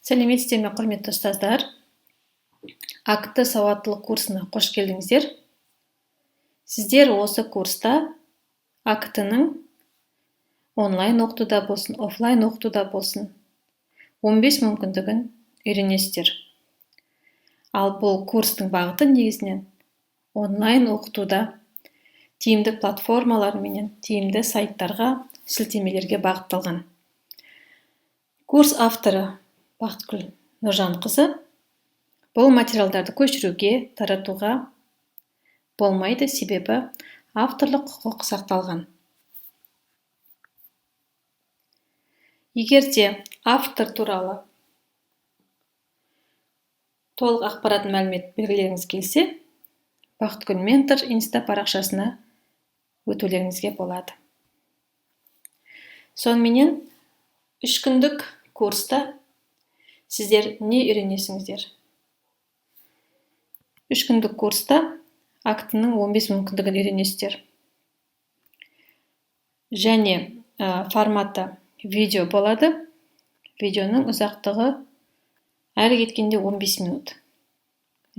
Сәлеметсіздер ме, құрметті ұстаздар! АКТ сауаттылық курсына қош келдіңіздер. Сіздер осы курста АКТ-ның онлайн оқытуда болсын, офлайн оқытуда болсын 15 мүмкіндігін үйренесіздер. Ал бұл курстың бағыты негізінен онлайн оқытуда тиімді платформалар менен тиімді сайттарға, сілтемелерге бағытталған. Курс авторы Бақытгүл Нұржанқызы. Бұл материалдарды көшіруге, таратуға болмайды, себебі авторлық құқық сақталған. Егер де автор туралы толық ақпарат, мәлімет белгілеріңіз келсе, Бақытгүл Ментор инста парақшасына өтулеріңізге болады. Соныменен 3 күндік курста сіздер не үйренесіңіздер? 3 күндік курста АКТ-ның 15 мүмкіндігін үйренесіздер. Және форматы видео болады. Видеоның ұзақтығы әрі кеткенде 15 минут.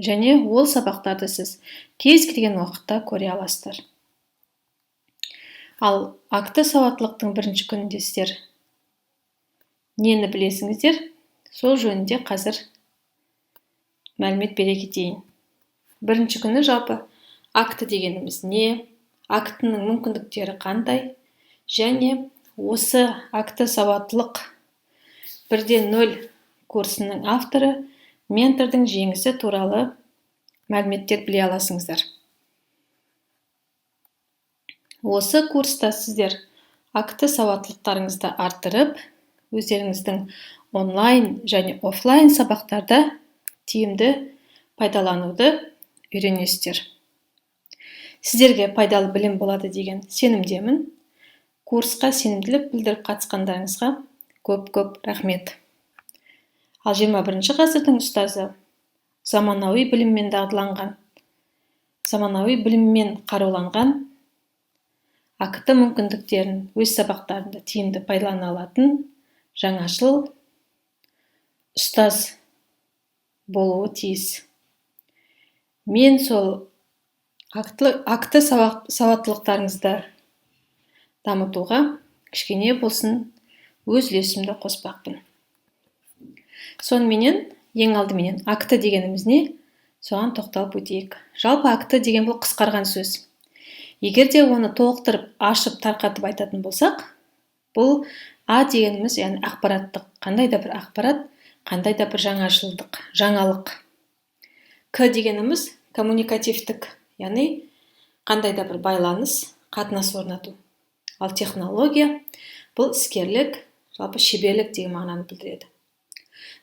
Және ол сабақтарды сіз кез келген уақытта көре аласыздар. Ал АКТ сауаттылықтың бірінші күнінде сіздер нені білесіңіздер? Сол жөнінде қазір мәлімет бере кетейін. Бірінші күні жалпы АКТ дегеніміз не, АКТ-ның мүмкіндіктері қандай және осы АКТ сауаттылық 1.0 курсының авторы ментордың жеңісі туралы мәліметтер біле аласыңыздар. Осы курста сіздер АКТ сауаттылықтарыңызды арттырып, өздеріңіздің онлайн және офлайн сабақтарда тиімді пайдалануды үйренесіздер. Сіздерге пайдалы білім болады деген сенімдемін. Курсқа сенімділік білдіріп қатысқандарыңызға көп-көп рахмет. Ал 21 ғасырдың ұстазы заманауи біліммен дағдыланған, заманауи біліммен қаруланған, АКТ мүмкіндіктерін өз сабақтарында тиімді пайдалана алатын жаңашыл ұстаз болуы тиіс. Мен сол АКТ сауаттылықтарыңызды дамытуға кішкене болсын өз үлесімді қоспақпын. Соныменен ең алдыменен АКТ дегеніміз не? Соған тоқталып өтейік. Жалпы АКТ деген бұл қысқарған сөз. Егер де оны толықтырып, ашып, тарқатып айтатын болсақ, бұл А дегеніміз, яғни ақпараттық, қандай да бір ақпарат, қандай да бір жаңашылдық, жаңалық. К дегеніміз коммуникативтік, яғни қандай да бір байланыс, қатынас орнату. Ал технология бұл іскерлік, жалпы шеберлік деген мағынаны білдіреді.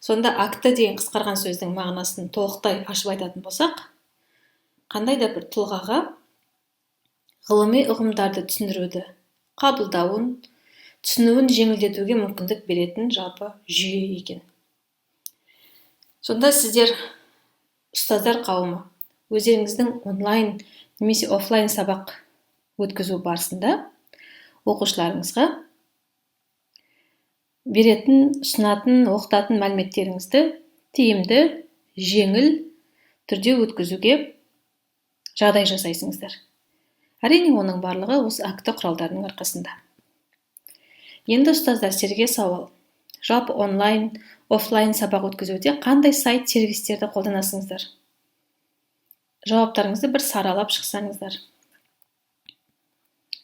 Сонда АКТ деген қысқарған сөздің мағынасын толықтай ашып айтатын болсақ, қандай да бір тұлғаға ғылыми ұғымдарды түсіндіруді, қабылдауын, түсінуін жеңілдетуге мүмкіндік беретін жалпы жүйе екен. Сонда сіздер, ұстаздар қауымы, өздеріңіздің онлайн немесе офлайн сабақ өткізу барысында оқушыларыңызға беретін, ұсынатын, оқытатын мәліметтеріңізді тиімді, жеңіл түрде өткізуге жағдай жасайсыңыздар. Әрине, оның барлығы осы АКТ құралдарының арқасында. Енді ұстаздар, сіздерге сауал. Жалпы онлайн, офлайн сабақ өткізуде қандай сайт, сервистерді қолданасыңыздар? Жауаптарыңызды бір саралап шықсаңыздар.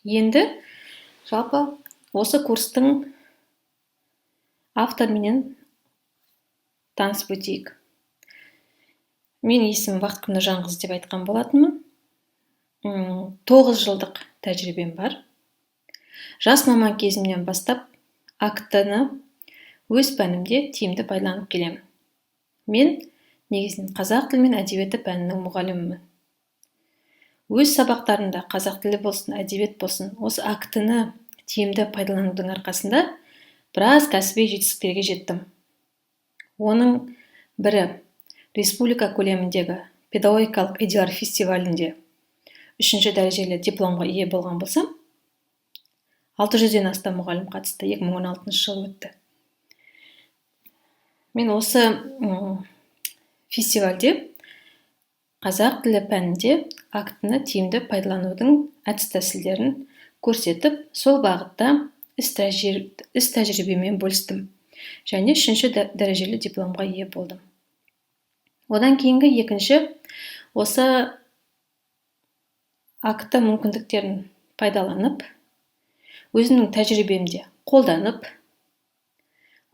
Енді жалпы осы курстың авторменен танысып өтейік. Мен есімім Бақытгүл Нұржанқызы деп айтқан болатынмын. 9 жылдық тәжірибем бар. Жас маман кезімнен бастап АКТ-ны өз пәнімде тиімді пайдаланып келемін. Мен негізінен қазақ тілі мен әдебиеті пәнінің мұғалімімін. Өз сабақтарымда қазақ тілі болсын, әдебиет болсын, осы АКТ-ны тиімді пайдаланудың арқасында біраз кәсіби жетістіктерге жеттім. Оның бірі республика көлеміндегі педагогикалық идеялар фестивалінде 3-ші дәрежелі дипломға ие болған болсам, 600-ден астам мұғалім қатысты, 2016 жылы өтті. Мен осы фестивальде қазақ тілі пәнінде актіні тиімді пайдаланудың әдіс тәсілдерін көрсетіп, сол бағытта іс тәжірибемен бөлістім және 3-ші дәрежелі дипломға ие болдым. Одан кейінгі екінші, осы акті мүмкіндіктерін пайдаланып, өзімнің тәжірибемде қолданып,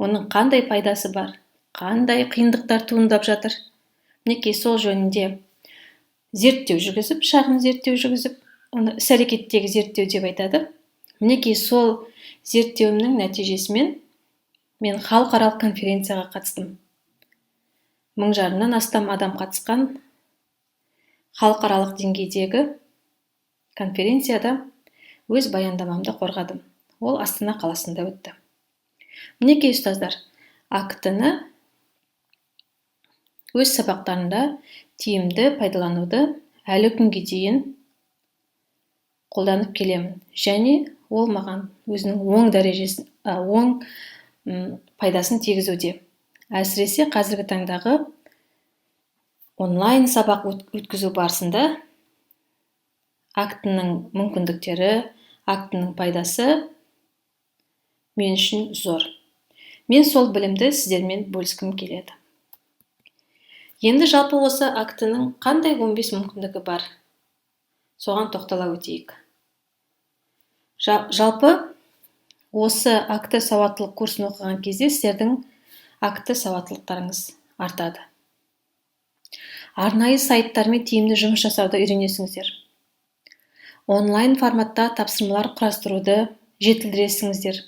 оның қандай пайдасы бар, қандай қиындықтар туындап жатыр, мінекей сол жөнінде зерттеу жүргізіп, шағын зерттеу жүргізіп, оны іс әрекеттегі зерттеу деп айтады. Мінекей сол зерттеуімнің нәтижесімен мен халықаралық конференцияға қатыстым. 1500-нан астам адам қатысқан халықаралық деңгейдегі конференцияда өз баяндамамды қорғадым. Ол Астана қаласында өтті. Мінекей, ұстаздар, актіні өз сабақтарында тиімді пайдалануды әлі күнге дейін қолданып келемін және ол маған өзінің оң дәрежесін, оң пайдасын тигізуде. Әсіресе қазіргі таңдағы онлайн сабақ өткізу барысында актінің мүмкіндіктері, актінің пайдасы мен үшін зор. Мен сол білімді сіздермен бөліскім келеді. Енді жалпы осы актінің қандай 15 мүмкіндігі бар? Соған тоқтала өтейік. Жалпы осы акті сауаттылық курсын оқыған кезде сіздердің акті сауаттылықтарыңыз артады. Арнайы сайттармен тиімді жұмыс жасауды үйренесіңіздер. Онлайн форматта тапсырмалар құрастыруды жетілдіресіңіздер.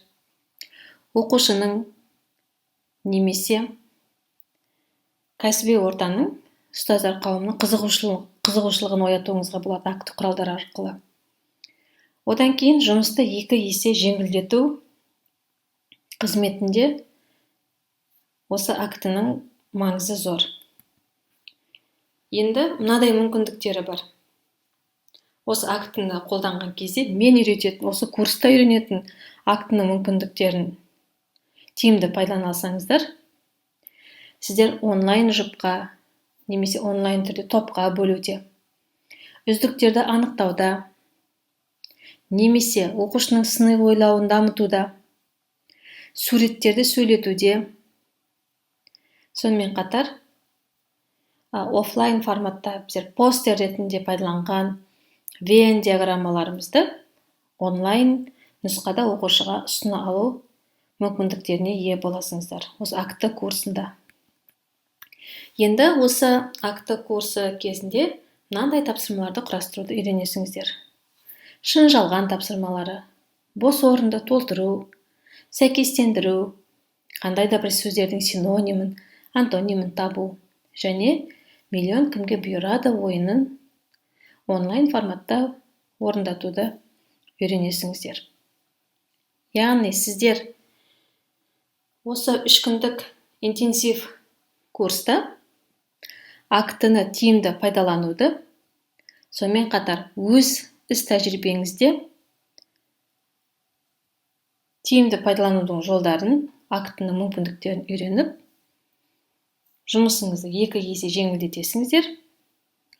Оқушының немесе кәсіби ортаның, ұстаздар қауымының қызығушылығын оятуыңызға болады акті құралдары арқылы. Одан кейін жұмысты 2 есе жеңілдету қызметінде осы актінің маңызы зор. Енді мынадай мүмкіндіктері бар. Осы актіні қолданған кезде мен үйрететін, осы курста үйренетін актінің мүмкіндіктерін тиімді пайдалана алсаңыздар, сіздер онлайн жұпқа немесе онлайн түрде топқа бөлуде, үздіктерді анықтауда, немесе оқушының сыни ойлауын дамытуда, суреттерді сөйлетуде, сонымен қатар офлайн форматта біздер постер ретінде пайдаланған Венн диаграммаларымызды онлайн нұсқада оқушыға ұсына алу мүмкіндіктеріне ие боласыңыздар осы акті курсында. Енді осы акті курсы кезінде мынандай тапсырмаларды құрастыруды үйренесіңіздер. Шын жалған тапсырмалары, бос орынды толтыру, сәйкестендіру, қандай да бір сөздердің синонимін, антонимін табу және миллион кімге бұйырады ойынын онлайн форматта орындатуды үйренесіңіздер. Яғни сіздер осы 3 күндік интенсив курста актіні тиімді пайдалануды, сонымен қатар өз іс тәжірибеңізде тиімді пайдаланудың жолдарын, актінің мүмкіндіктерін үйреніп, жұмысыңызды 2 есе жеңілдетесіңіздер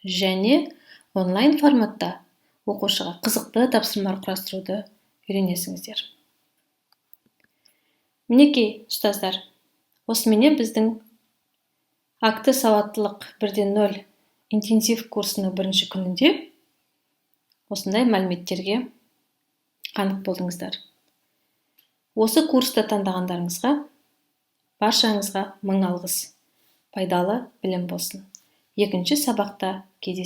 және онлайн форматта оқушыға қызықты тапсырмалар құрастыруды үйренесіңіздер. Мінекей, ұстаздар, осыменен біздің акті сауаттылық 1.0 интенсив курсының бірінші күнінде осындай мәліметтерге қанық болдыңыздар. Осы курсты таңдағандарыңызға баршаңызға мың алғыс. Пайдалы білім болсын. Екінші сабақта кездесеміз.